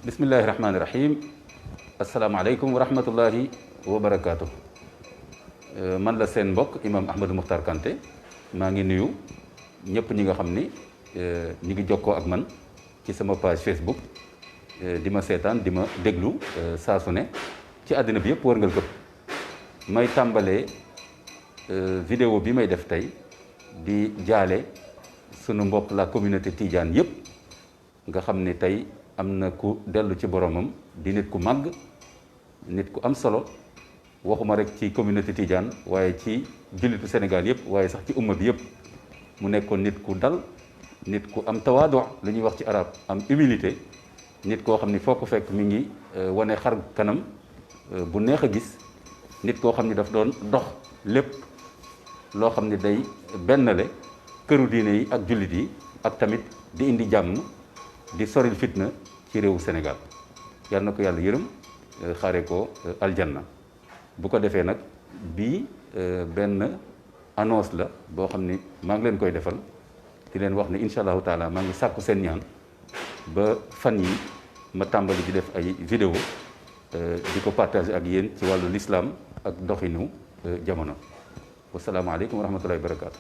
bismillahi rahmaani rahim asalaamaaleykum wa rahmatullahi wa barakaatu. Man la seen mbokk imam Ahmadou Mokhtar Kanté maa ngi nuyu ñëpp ñi nga xam ni ñi ngi jokkoo ak man ci sama page Facebook di ma seetaan di ma déglu saa su ne ci àddina bi yëpp wërngal këpp. may tàmbalee vidéo bi may def tey di jaale sunu mbokk la communauté tidiane yëpp nga xam ni tey am na ku dellu ci boromam di nit ku màgg nit ku am solo waxuma rek ci communauté tidiane waaye ci jullitu Sénégal yëpp waaye sax ci umma bi yëpp mu nekkoon nit ku dal nit ku am tawaadu lu ñuy wax ci arab am humilité nit koo xam ni foo ko fekk mi ngi wane xar kanam bu neex a gis nit koo xam ni daf doon dox lépp loo xam ni day bennale këru diine yi ak jullit yi ak tamit di indi jàmm di soril fitna ci réewu Sénégal yal na ko yàlla yërëm xaare ko aljanna. bu ko defee nag bii benn annonce la boo xam ni maa ngi leen koy defal di leen wax ne incha allahu taala maa ngi sàkku seen ñaan ba fan yi ma tàmbali di def ay vidéo di ko partager ak yéen ci wàllu l'islam ak doxinu jamono. wasalaamaaleykum wa rahmatullahi wa barakaatu.